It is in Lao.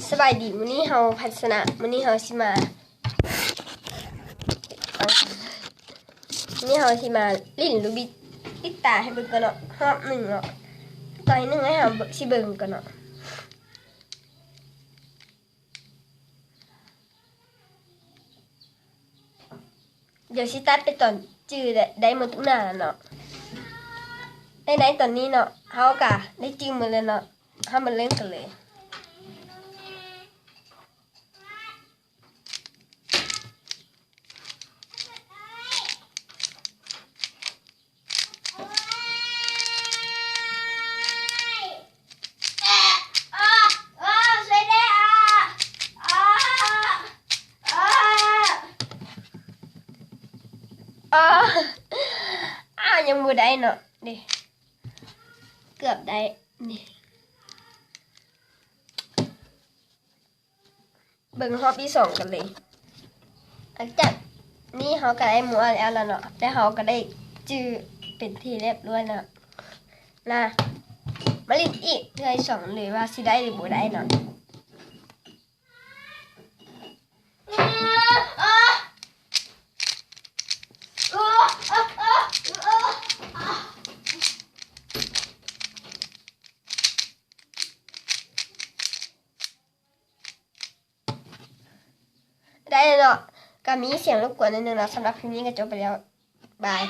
ສະບາຍດີ ມື້ນີ້ເຮົາພັດສະນະ ມື້ນີ້ເຮົາຊິມາ ມື້ນີ້ເຮົາຊິມາຫຼິ້ນລູກບິດ ປິດຕາໃຫ້ເບິ່ງກ່ອນເນາະ ຮອບໜຶ່ງເນາະ ຕອນໜຶ່ງໃຫ້ເຮົາຊິເບິ່ງກ່ອນເນາະ. ດຽວຊິຕັດໄປຕອນຈື່ໄດ້ ໄດ້ໝົດທຸກໜ້າແລ້ວເນາະ ໃນໆ ຕອນນີ້ເນາະ ເຮົາກະໄດ້ຈື່ໝົດແລ້ວເນາະ ເຮົາມາເລີ່ມກັນເລີຍ. ອ້າ ອ້າ ຍັງບໍ່ໄດ້ເນາະ ນີ້ ເກືອບໄດ້ ນີ້ ເບິ່ງຮອບທີສອງກັນເລີຍ. ຫຼັງຈາກນີ້ເຮົາກໍໄດ້ໝົດແລ້ວເນາະ ແລະເຮົາກໍໄດ້ຈື່ເປັນທີ່ຮຽບຮ້ອຍແລ້ວນະ. ມາຫຼິ້ນອີກເທື່ອທີສອງເລີຍວ່າຊິໄດ້ຫຼືບໍ່ໄດ້ເນາະ. ໄດ້ເນາະ ກໍມີສຽງລົບກວນໜ້ອຍໜຶ່ງເນາະ. ສຳລັບຄລິບນີ້ກໍຈົບໄປແລ້ວ ບາຍ.